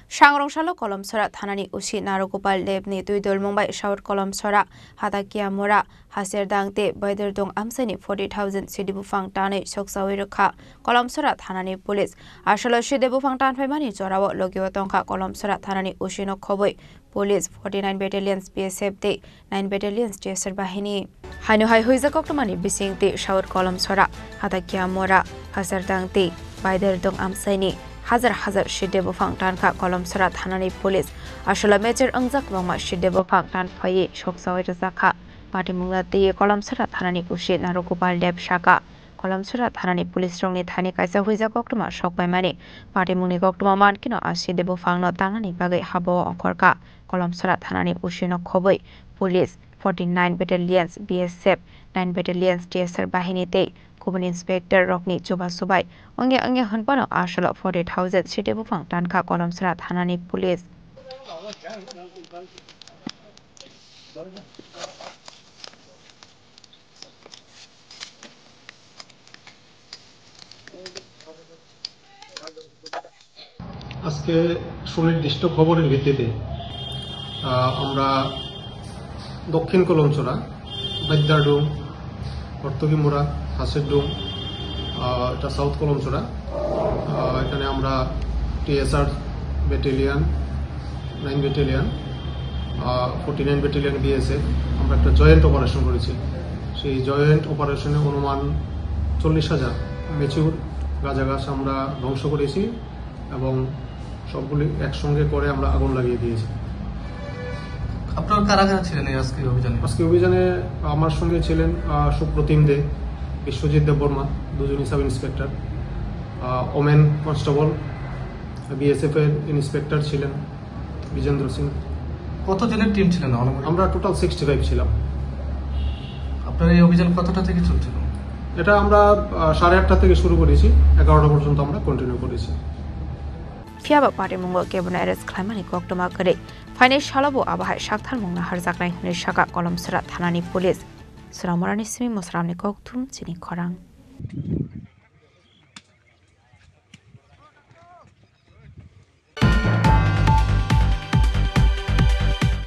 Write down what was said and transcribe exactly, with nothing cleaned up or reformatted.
Sangrong salo Kolomsora thanani O C Narogopal Debni twi dolmung bai South Kolomsora, Hatakia Mora, Haserdang tei Baiderdong amchaini forty thousand sidi buphang tanwi sokchawi rwkha Kolomsora thanani police. Aswkno sidi buphang tanphaimani jorao logio tongkha Kolomsora thanani O C no khobwi police, forty nine Battalions B S F tei nine Battalions T S R bahini. Haino hai huijak koktwmani bising tei South Kolomsora, Hatakia Mora, Haserdang tei Baiderdong amchaini hajar hajar sidi buphang tankha Kolomsora thanani police. Aswkno major wngjak kwbangma sidi buphang tanphaiwi sokchawi rwjakha. Patimungno twiwi Kolomsora thanani O C Narogopal Deb sakha, Kolomsora thanani police rokni thani kaisa huijak koktwma sokpaimani. Patimungni koktwma mankhe no a sidi buphangno tangnani bagwi habao ongkhorkha. Kolomsora thanani O C no khobwi police, forty nine Battalions B S F, nine Battalions T S R bahini tei kubun inspector rokni chubachu bai wngya wngya hwnphano aswkno forty thousand sidi buphang tankha Kolomsora thanani police. আজকে সুনির্দিষ্ট খবরের ভিত্তিতে, আহ, আমরা দক্ষিণ কলমছড়া, বাইদ্দারডুম, হর্তকিমুরা, হাসেরডুম, আহ, এটা সাউথ কলমছড়া। আহ, এখানে আমরা টিএসআর ব্যাটালিয়ন, নাইন ব্যাটালিয়ন, আহ, ফর্টি নাইন ব্যাটালিয়ন বিএসএফ, আমরা একটা জয়েন্ট অপারেশন করেছি। সেই জয়েন্ট অপারেশনে অনুমান চল্লিশ হাজার ম্যাচিউর গাঁজা গাছ আমরা ধ্বংস করেছি এবং সবগুলি একসঙ্গে করে আমরা আগুন লাগিয়ে দিয়েছি। আপনারা কারা কারা ছিলেন এই আজকের অভিযানে? আজকে অভিযানে আমার সঙ্গে ছিলেন, আহ, সুপ্রতিম দে, বিশ্বজিৎ দেববর্মা, দুজনই সাব ইন্সপেক্টর, আহ, ওমেন কনস্টেবল, বিএসএফ এর ইন্সপেক্টর ছিলেন বিজেন্দ্র সিং। কতজনের টিম ছিলেন আনুমানিক? আমরা টোটাল সিক্সটি ফাইভ ছিলাম। আপনার এই অভিযান কতটা থেকে চলছিল? এটা আমরা, আহ, সাড়ে আটটা থেকে শুরু করেছি, এগারোটা পর্যন্ত আমরা কন্টিনিউ করেছি। Phiya ba parimungo kebono arrest khlaimani koktwma kwrwi. Phainai salobo abo hai saktharmung naharjaknai hwnwi sakha Kolomsora thanani police. Soramorani simi Mosramni kokthum chini khorang.